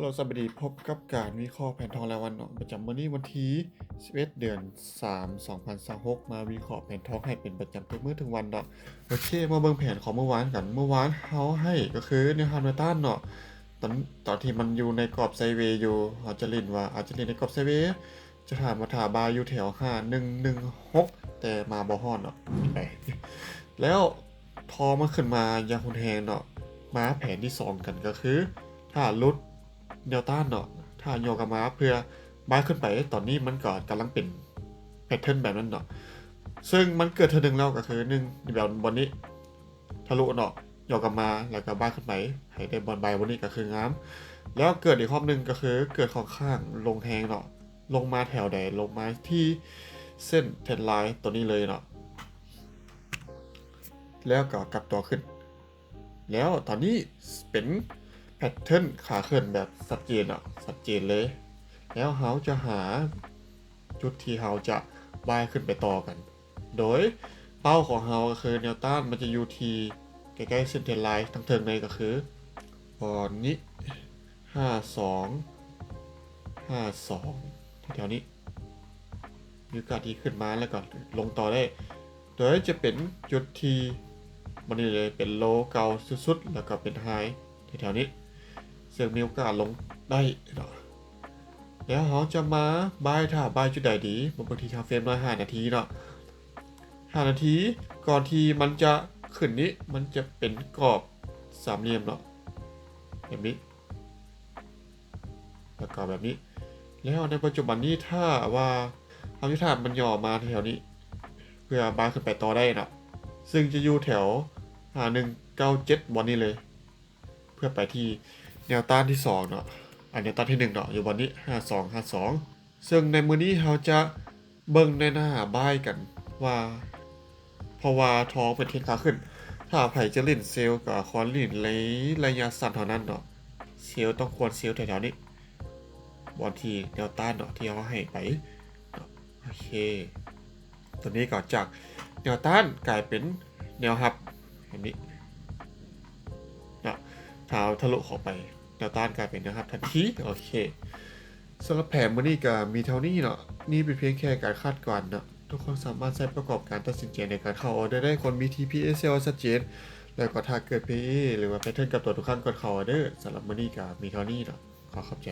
ເຮົາສະບາຍດີ ພົບກັບການວິເຄາະແຜນທອງລາຍວັນເນາະ ປະຈຳມື້ນີ້ວັນທີສິບເອັດ ເດືອນສາມ ສອງພັນຊາວຫົກ ມາວິເຄາະແຜນທອງໃຫ້ເປັນປະຈຳທຸກມື້ທຸກວັນເນາະ. ໂອເຄ ມາເບິ່ງແຜນຂອງມື້ວານກັນ. ມື້ວານເຮົາໃຫ້ກໍຄືແນວຮັບແນວຕ້ານເນາະ ຕອນ ຕອນທີ່ມັນຢູ່ໃນກອບໄຊເວຢູ່ ເຮົາຈະຫຼິ້ນວ່າອາດຈະຫຼິ້ນໃນກອບໄຊເວ ຈະຖາມວ່າຖ້າບາຍຢູ່ແຖວຫ້າໜຶ່ງໜຶ່ງຫົກ ແຕ່ມາບໍ່ຮອດເນາະ ໄປ ແລ້ວ ທອງມັນຂຶ້ນມາຢ່າງຮຸນແຮງເນາະ. ມາແຜນທີສອງກັນກໍຄື ຖ້າຫຼຸດແນວຕ້ານເນາະ ຖ້າຫຍໍ້ກັບມາເພື່ອບາຍຂຶ້ນໄປ ຕອນນີ້ມັນກໍກຳລັງເປັນແພັດເທີນແບບນັ້ນເນາະ ເຊິ່ງມັນເກີດເທື່ອໜຶ່ງແລ້ວ ກໍຄືໜຶ່ງ ແບບບ່ອນນີ້ ທະລຸເນາະ ຫຍໍ້ກັບມາ ແລ້ວກໍບາຍຂຶ້ນໄປ ໃຫ້ໄດ້ບ່ອນບາຍບ່ອນນີ້ກໍຄືງາມ. ແລ້ວເກີດອີກຮອບໜຶ່ງກໍຄືເກີດຂ້ອນຂ້າງລົງແຮງເນາະ ລົງມາແຖວໃດ ລົງມາທີ່ເສັ້ນເທຣນລາຍຕົວນີ້ເລີຍເນາະ ແລ້ວກໍກັບຕົວຂຶ້ນ. ແລ້ວຕອນນີ້ເປັນແພັດເທີນຂາເຄື່ອນແບບຊັດເຈນເນາະ ຊັດເຈນເລີຍ. ແລ້ວເຮົາຈະຫາຈຸດທີ່ເຮົາຈະບາຍຂຶ້ນໄປຕໍ່ກັນ ໂດຍເປົ້າຂອງເຮົາກໍຄືແນວຕ້ານມັນຈະຢູ່ທີ່ໃກ້ໆເສັ້ນເທຣນລາຍທາງເທິງເລີຍ ກໍຄືບ່ອນນີ້ ຫ້າສອງ ຫ້າສອງ ແຖວໆນີ້ ມີໂອກາດທີ່ຂຶ້ນມາແລ້ວກໍລົງຕໍ່ໄດ້ ໂດຍຈະເປັນຈຸດທີ່ມັນນີ້ເລີຍ ເປັນໂລເກົ່າສຸດໆ ແລ້ວກໍເປັນໄຮແຖວໆນີ້ ເຊິ່ງມີໂອກາດລົງໄດ້ເນາະ. ແລ້ວເຮົາຈະມາບາຍ ຖ້າບາຍຈຸດໃດດີ ມາເບິ່ງທີ່ທາມເຟຣມໜ້ອຍ ຫ້ານາທີເນາະ ຫ້ານາທີ ກ່ອນທີ່ມັນຈະຂຶ້ນນີ້ ມັນຈະເປັນກອບສາມຫຼ່ຽມເນາະ ແບບນີ້ ແລ້ວກໍແບບນີ້. ແລ້ວໃນປັດຈຸບັນນີ້ ຖ້າວ່າເຮົາຈະຖ້າມັນຫຍໍ້ມາແຖວນີ້ ເພື່ອບາຍຂຶ້ນໄປຕໍ່ໄດ້ເນາະ ເຊິ່ງຈະຢູ່ແຖວ ຫ້າໜຶ່ງເກົ້າເຈັດ ບ່ອນນີ້ເລີຍ ເພື່ອໄປທີ່ແນວຕ້ານທີສອງເນາະ ອັນແນວຕ້ານທີໜຶ່ງເນາະ ຢູ່ບ່ອນນີ້ ຫ້າສອງ ຫ້າສອງ. ເຊິ່ງໃນມື້ນີ້ເຮົາຈະເບິ່ງໃນໜ້າບາຍກັນວ່າ ເພາະວ່າທອງເປັນເທຣນຂາຂຶ້ນ ຖ້າໃຜຈະຫຼິ້ນເຊວກໍຄວນຫຼິ້ນໃນໄລຍະສັ້ນເທົ່ານັ້ນເນາະ ເຊວຕ້ອງຄວນເຊວແຖວໆນີ້ ບ່ອນທີ່ແນວຕ້ານເນາະ ທີ່ເຮົາໃຫ້ໄປເນາະ. ໂອເຄ ຕົວນີ້ກໍຈາກແນວຕ້ານກາຍເປັນແນວຮັບ ແບບນີ້ເນາະ ຖ້າເຮົາທະລຸເຂົ້າໄປ ແນວຕ້ານກາຍເປັນແນວຮັບທັນທີ. ໂອເຄ ສຳລັບແຜນມື້ນີ້ກໍມີເທົ່ານີ້ເນາະ ນີ້ເປັນພຽງແຄ່ການຄາດການເນາະ ທຸກຄົນສາມາດໃຊ້ປະກອບການຕັດສິນໃຈໃນການເຂົ້າອອເດີໄດ້ ຄວນມີ ທີພີເອ ເຊວ ຊັດເຈນ ແລ້ວກໍຖ້າເກີດ ພີເອ ຫຼືວ່າແພັດເທີນກັບຕົວທຸກຄັ້ງກ່ອນເຂົ້າອອເດີ. ສຳລັບມື້ນີ້ກໍມີເທົ່ານີ້ເນາະ ຂໍຂອບໃຈ.